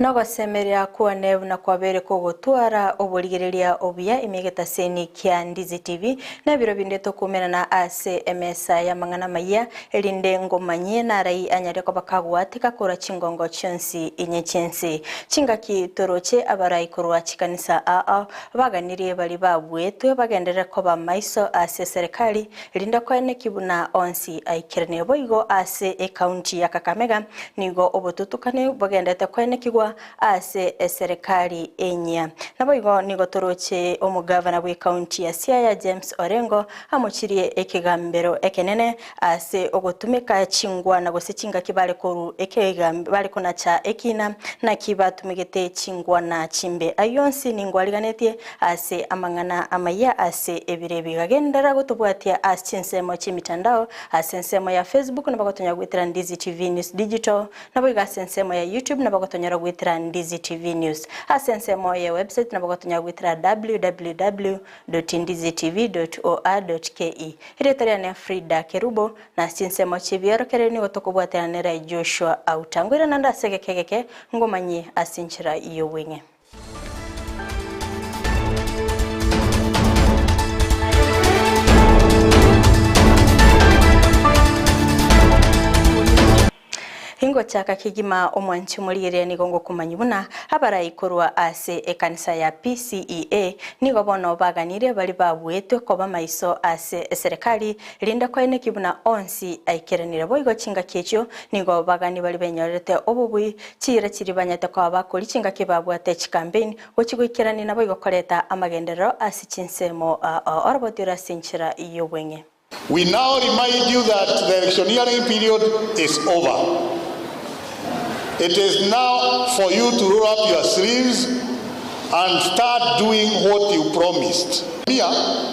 Nogosemeria kwane buna kwabeire kogotwara oborigereria obuya ime egetaseni kia Ndizi TV, na ebiro binde tokumerana ase emesa y'amang'ana amayia, erinde ngomanyie narai anyare koba kagoateka korwa chingongo chionsi inye chi'ense. Chingaki toroche abarai korwa chikanisa ao baganirie baria babuetwe bagenderere koba maiso ase eserekari, erinde koeneki buna onsi aikeranie. Boigo ase ecounty ya Kakamega nigo obotutukani bogendete koenekigwa ase eserekari enyia. Naboigo nigo toroche omogavana bw'ecounty ya Siaya James Orengo amochirie ekegambero ekenene ase ogotumeka chingwana gose chingaki bare koru ekegambero bare konacha ekina naki batumegete chingwana chimbe. Ayio onsi ningwariganetie ase amang'ana amayia ase ebiro ebi. Gagenderera gotobwatia ase chinsemo chi'emitandao, ase ensemo ya Facebook nabo gotonyora goetera Ndizi TV News Digital, naboigo ase ensemo ya YouTube nabo gotonyora goetera Ndizi TV News. Ase ensemo ye website nabo gotonyora goetera www.ndizitv.or.ke. Erieta riane Frida Kerubo, na ase chinsemo chi'ebiorokererio nigo tokobwaterana nere Joshua Auta. Ngoirana naende ase egeka egeke ngomanyie ase enchera y'obweng'e. Ingochaka kegima omwanchi omorigereria nigo ngokomanyia buna abarai korwa ase ekanisa ya PCEA nigo bono baganirie baria babuetwe koba maiso ase eserekari erinde koenekia buna onsi aikeranire. Boigo chingaki echio nigo bagani baria benyorerete obobui Chiira chiria banyete koba bakori chingaki babwate chikampeini gochia goikerania naboigo koreta amagenderero ase chinsemo oroboti ore ase enchera y'obweng'e. We now remind you that the electioneering period is over. It is now for you to roll up your sleeves and start doing what you promised. Pia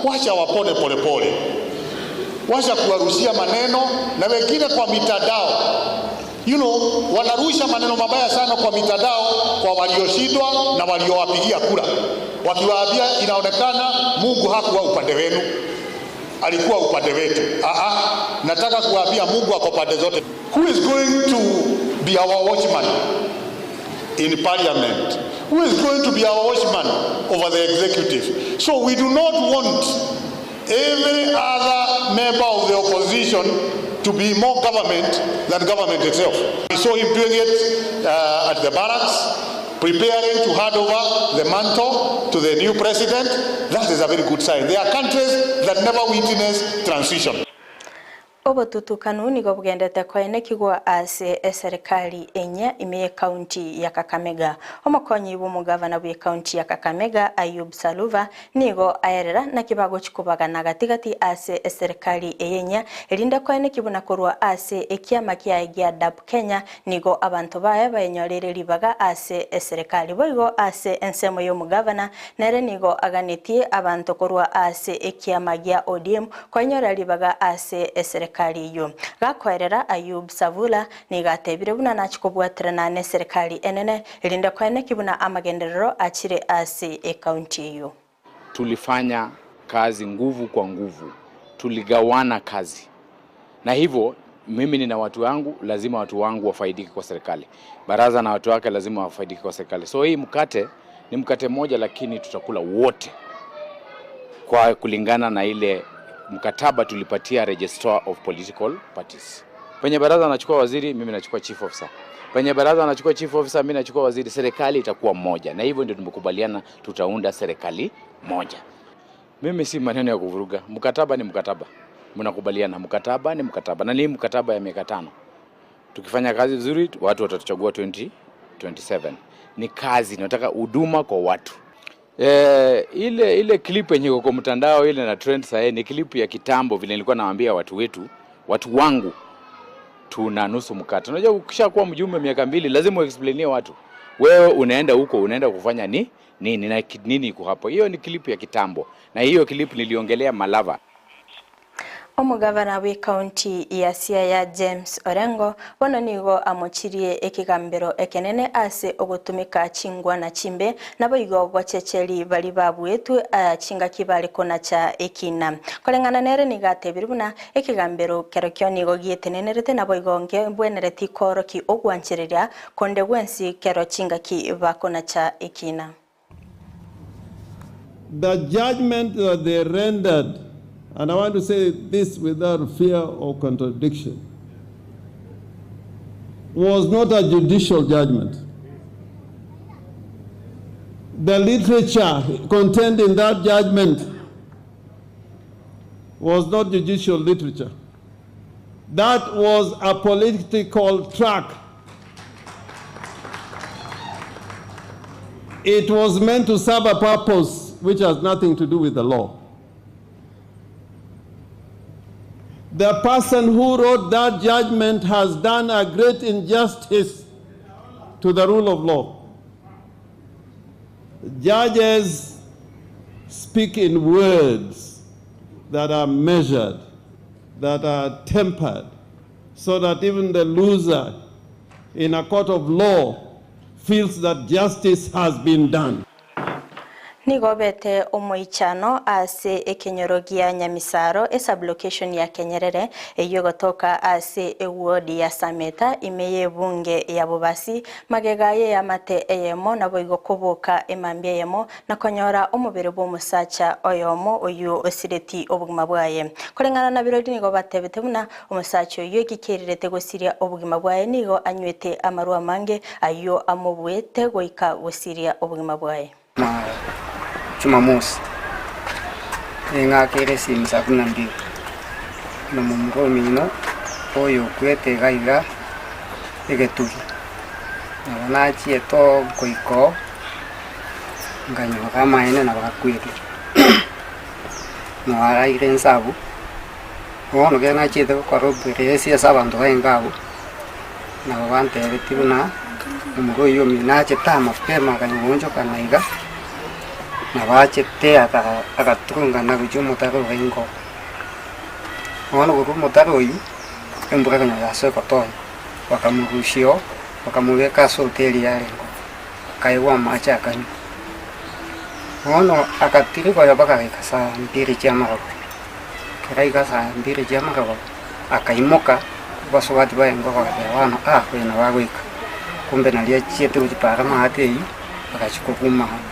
wacha wapone polepole, wacha kuwarushia maneno na wengine kwa mitandao. You know, wanarusha maneno mabaya sana kwa mitandao kwa walioshindwa na waliowapigia kura, wakiwaambia inaonekana Mungu hakuwa upande wenu, alikuwa upande wetu. Aa, nataka kuwaambia Mungu ako pande zote. Who is going to be our watchman in parliament? Who is going to be our watchman over the executive? So we do not want every other member of the opposition to be more government than government itself. We saw him doing it uh, at the barracks, preparing to hand over the mantle to the new president. That is a very good sign. There are countries that never witness transition. Obotutukanu nigo bogendete koenekigwa ase eserekari enyia ime y'ecounty ya Kakamega. Omokonyi bw'omogavana bw'ecounty ya Kakamega Ayub Saluva nigo aerera naki bagochi kobagana gati gati ase eserekari eye enyia erinde koenekia buna korwa ase ekiama kiaye gia DAP Kenya nigo abanto baye baenyoreire ribaga ase eserekari. Boigo ase ensemo y'omogavana nere nigo aganetie abanto korwa ase ekiama gia ODM Koinyora ribaga ase eserekari eyio. Gakoerera Ayub Savula nigo atebire buna nachie kobwaterana neserekari enene erinde koeneki buna amagenderero achire ase ekaunti eyio. Tulifanya kazi nguvu kwa nguvu, tuligawana kazi na hivyo mimi nina watu wangu, lazima watu wangu wafaidike kwa serikali. Baraza na watu wake lazima wafaidike kwa serikali. So hii mkate ni mkate mmoja, lakini tutakula wote kwa kulingana na ile mkataba tulipatia Registrar of Political Parties. Penye baraza anachukua waziri, mimi nachukua chief officer. Penye baraza anachukua chief officer, mimi nachukua waziri. Serikali itakuwa moja, na hivyo ndio tumekubaliana, tutaunda serikali moja. Mimi si maneno ya kuvuruga. Mkataba ni mkataba, mnakubaliana. Mkataba ni mkataba, na ni mkataba ya miaka tano. Tukifanya kazi vizuri, watu watatuchagua 2027. Ni kazi, nataka huduma kwa watu. Eh, ile ile clip yenye iko kwa mtandao ile na trend sasa ni clip ya kitambo, vile nilikuwa nawaambia watu wetu, watu wangu tuna nusu mkate. Unajua ukishakuwa mjumbe miaka mbili lazima uexplainie watu wewe unaenda huko unaenda kufanya ni nini na nini iko hapo. Hiyo ni clip ya kitambo, na hiyo clip niliongelea Malava. Omogavana bw'ecounty ya Siaya James Orengo bono nigo amochirie ekegambero ekenene ase ogotumeka chingwana chimbe naboigo gochecheri baria babuetwe chingaki bare konacha ekina. Koreng'ana nere nigo atebirie buna ekegambero kerokio nigo gietenenerete naboigo ngebwenereti koorokia ogwanchereria konde gwensi kero chingaki bakonacha ekina. The judgment that they rendered, and I want to say this without fear or contradiction, was not a judicial judgment. The literature contained in that judgment was not judicial literature. That was a political track. It was meant to serve a purpose which has nothing to do with the law. The person who wrote that judgment has done a great injustice to the rule of law. Judges speak in words that are measured, that are tempered, so that even the loser in a court of law feels that justice has been done. Nigo obete omoichano ase ekenyoro gia Nyamisaro, esub-location ya Kenyerere, eyio egotoka ase eward ya Sameta ime y'ebunge ya Bobasi, magega y'eamate eyemo naboigo koboka emambia eyemo na konyora omobere bw'omosacha oyomo oyio osireti obogima bwaye. Koreng'ana na birori nigo batebete buna omosacha oyio egikererete gosiria obogima bwaye nigo anywete amarwa amange ayio amobuete goika gosiria obogima bwaye. Na Jumamosi, ning'akere esimi saa kumi na mbili, na momura omino oyo okwete iga iga egetugi, nabo nachiete oo goika oo, nkanyora amaene nabo akwete. Noaraire inse abwo, bono ekero nachiete gokora oboreesi ase abanto baye abwo, nabo bantebetie buna omorwa oyio omino achete amapema akanya goonchoka na iga, nabo achete agaturungana gochia omotaro orenge oo. Bono korwa omotaro oyio, embura ekonyora ase ogotonya, bakamorusia oo, bakamobeka ase hoteli yarenge oo, akaegwa amache akanywa. Bono agatirigwa oyo mpaka agaika saa mbiri chiamagoro, ekero aika saa mbiri chiamagoro, akaimoka, abasubati baye nigo bagateba bono aa oyo nabo agoika, kumbe nario achiete gochia para maate eyio, agachia koguma oo.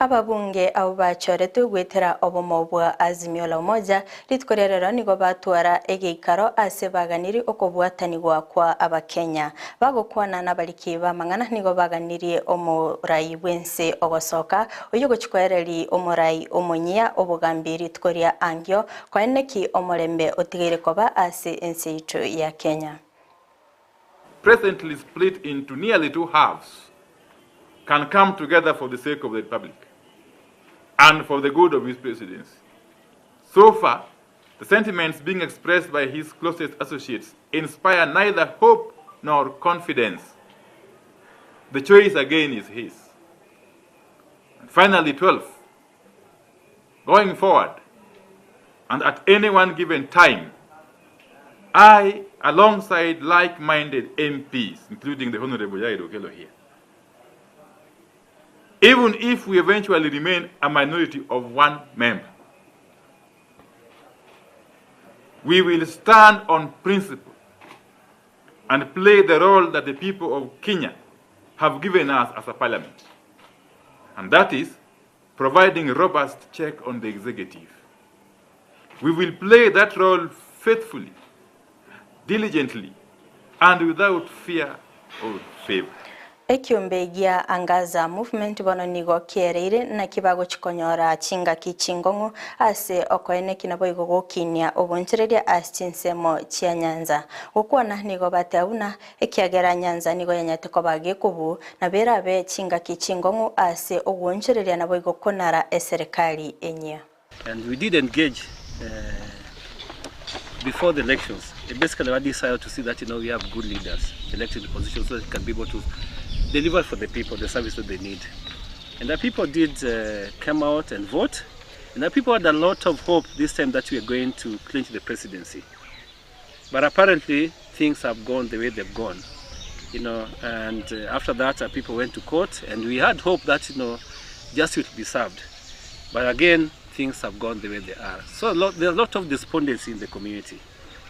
Ababunge abwo bachoretwe goetera obomo bwa Azimio la Umoja, rituko ria rero nigo batwara egeikaro ase baganirie okobwatanigwa kwa Abakenya. Bagokwana nabariki b'amang'ana nigo baganirie omorai bw'ense ogosoka, oyio ogochia koereria omorai omonyia obogambi rituko ria ankio, koeneki omorembe otigaire koba ase ense yaito ya Kenya. Presently split into nearly two halves, can come together for the sake of the Republic and for the good of his presidency. So far, the sentiments being expressed by his closest associates inspire neither hope nor confidence. The choice again is his. And finally, 12. Going forward, and at any one given time, I, alongside like minded MPs, including the Honorable Jair Okello here, even if we eventually remain a minority of one member, we will stand on principle and play the role that the people of Kenya have given us as a parliament. And that is providing robust check on the executive. We will play that role faithfully, diligently, and without fear or favor. Ekiombe gia Angaza Movement bono nigo kiereire naki bagochi konyora chingaki chingong'u ase okoeneki naboigo gokinia obonchereria ase chinsemo chia Nyanza. Gokwana nigo bateba buna ekiagera Nyanza nigo yanyarete koba gekobu nabo erabe chingaki chingong'u ase ogwonchoreria naboigo konara eserekari enyia. And we did engage before the elections. Basically, our desire to see that we have good leaders elected in positions so that can be able to deliver for the people the service that they need. And the people did come out and vote. And the people had a lot of hope this time that we are going to clinch the presidency. But apparently things have gone the way they've gone. You know, and uh, after that uh, people went to court and we had hope that, you know, justice would be served. But again, things have gone the way they are. So a lot, there's a lot of despondency in the community.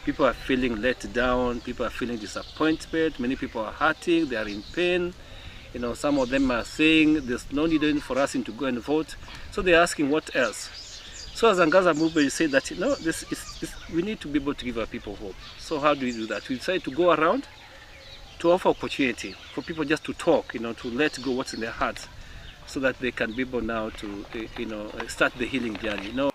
People are feeling let down, people are feeling disappointment, many people are hurting, they are in pain. You know, some of them are saying there's no need for us to go and vote. So they're asking what else. So as Angaza movement, we say that you know, this is, this, we need to be able to give our people hope. So how do we do that? We decide to go around to offer opportunity for people just to talk, you know, to let go what's in their hearts so that they can be able now to, eh, you know, start the healing journey. You know,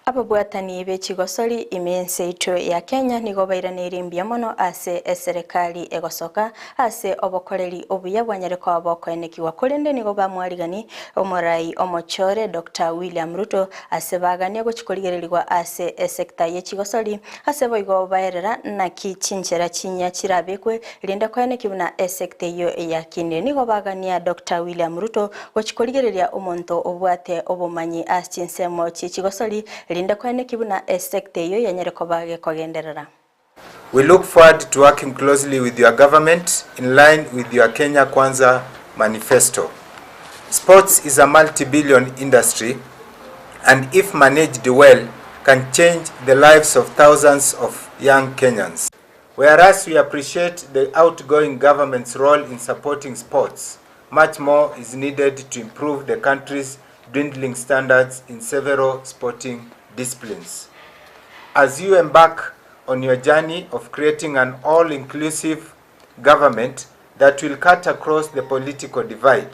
Ababwatani be chigosori ime ense yaito ya Kenya nigo bairaneirie mbuya mono ase eserekari egosoka ase obokoreri obuya bwanyare koba bokoenekigwa korende nigo bamwarigani omorai omochore Dr. William Ruto ase baganie gochi korigererigwa ase esekta ye chigosori ase boigo baerera naki chinchera chinya chirabekwe rinde koeneki buna esekta eyo yakinire nigo bagania Dr. William Ruto gochi korigereria omonto obwate obomanyi ase chinsemo chie chigosori rinde koeneki buna esekta eyo yanyare koba gekogenderera. We look forward to working closely with your government in line with your Kenya Kwanza manifesto. Sports is a multi-billion industry and if managed well can change the lives of thousands of young Kenyans. Whereas we appreciate the outgoing government's role in supporting sports, much more is needed to improve the country's dwindling standards in several sporting disciplines. As you embark on your journey of creating an all-inclusive government that will cut across the political divide,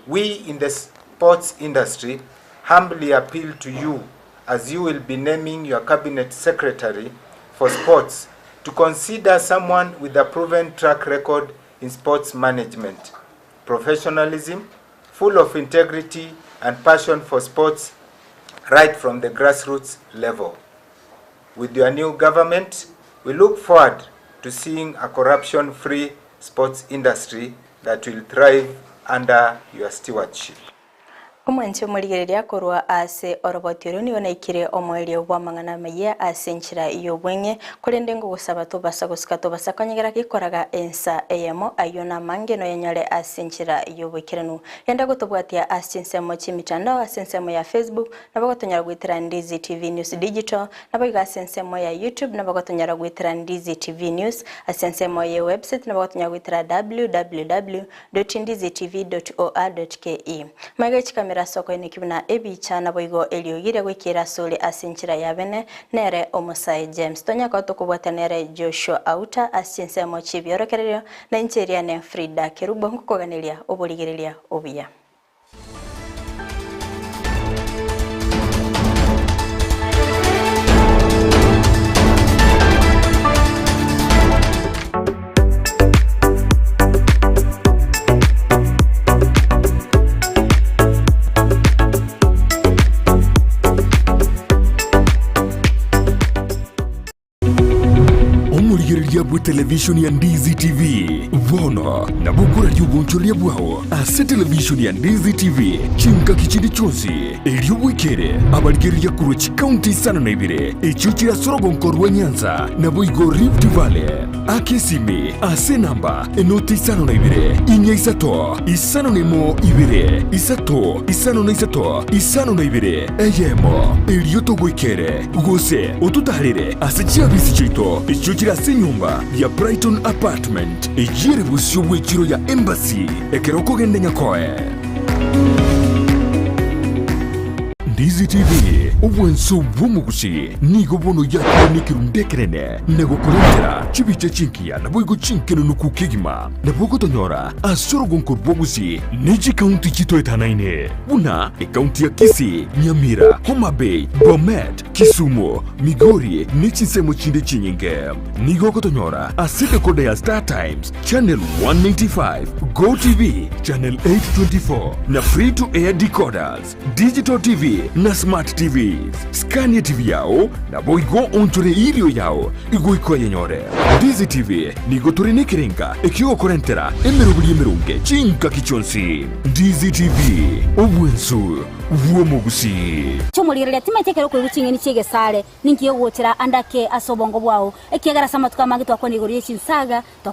we in the sports industry humbly appeal to you as you will be naming your cabinet secretary for sports to consider someone with a proven track record in sports management, professionalism, full of integrity and passion for sports right from the grassroots level. With your new government, we look forward to seeing a corruption-free sports industry that will thrive under your stewardship. Omwanchi omorigereria korwa ase oroboti orio nigo naikire omoerio bw'amang'ana amaya ase enchera y'obweng'e korende ngogosaba tobasa gosika tobasa konyegera gikoraga ensa eyemo ayio namange noyenyore ase enchera y'oboikeranu. Genda gotobwatia ase chinsemo chi'emitandao ase ensemo ya Facebook nabo gotonyora goetera Ndizi TV News Digital nabo iga ase ensemo ya YouTube nabo gotonyora goetera Ndizi TV News ase ensemo ye website nabo gotonyora goetera www.ndizitv.or.ke. Maiga chikamera ase okoeneki buna ebicha naboigo eriogi riria goikera asore ase enchera ya bene nere omosae James. Tonya koba tokobwatia nere Joshua Auta ase chinsemo chi'ebiorokererio na inche eriane Frida Kerubo ngokoganeria oborigereria obuya. Omorigereria bw'etelevishoni ya Ndizi TV bono nabo okoraria obonchoreria bwao ase televishoni ya Ndizi TV chingaki chinde chionsi, erio bwekere abarigereria korwa chikaunti isano na ibere echio chire ase orogonko rwa Nyanza naboigo Rift Valley. Aka esimi ase enamba enoti 52 4 5 01 2 3 5 52 eyemo, erio togoikere, gose ototaarere ase chiabisi chiaito echio chire ase enyomba ya Brighton Apartment, eyio ere bosio bw'echiro ya Embassy, ekero okogenda Nyakoe. Ndizi TV, obwanso bw'omogusi, nigo bono yakire nekerundu ekenene na gokorentera chibicha chingiya naboigo chinkenunuku kegima. Nabo ogotonyora ase orogonko rw'obogusi ne chikaunti chitoetanaine buna ekaunti ya Kisii, Nyamira, Homa Bay, Bomet, Kisumu, Migori ne chinsemo chinde chinyinge. Nigo ogotonyora ase decoder ya Star Times, Channel 195, Go TV, Channel 824 na Free to Air decoders, Digital TV. na Smart TVs. Scan etibi yao, naboigo oonchore erio yao igoika oyenyore. Ndizi TV nigo tore nekerenga ekiogokorentera emeroberi emeronge chingaki chionsi. Ndizi TV, obwensu bw'omogusii. Chi'omorigereria timanyeti ekero okoigwa ching'eni chi'egesare, ninki gegochera ande ake ase obongo bwao, ekiagera ase amatuko amange twakwana igoro ye chinsaga, twa.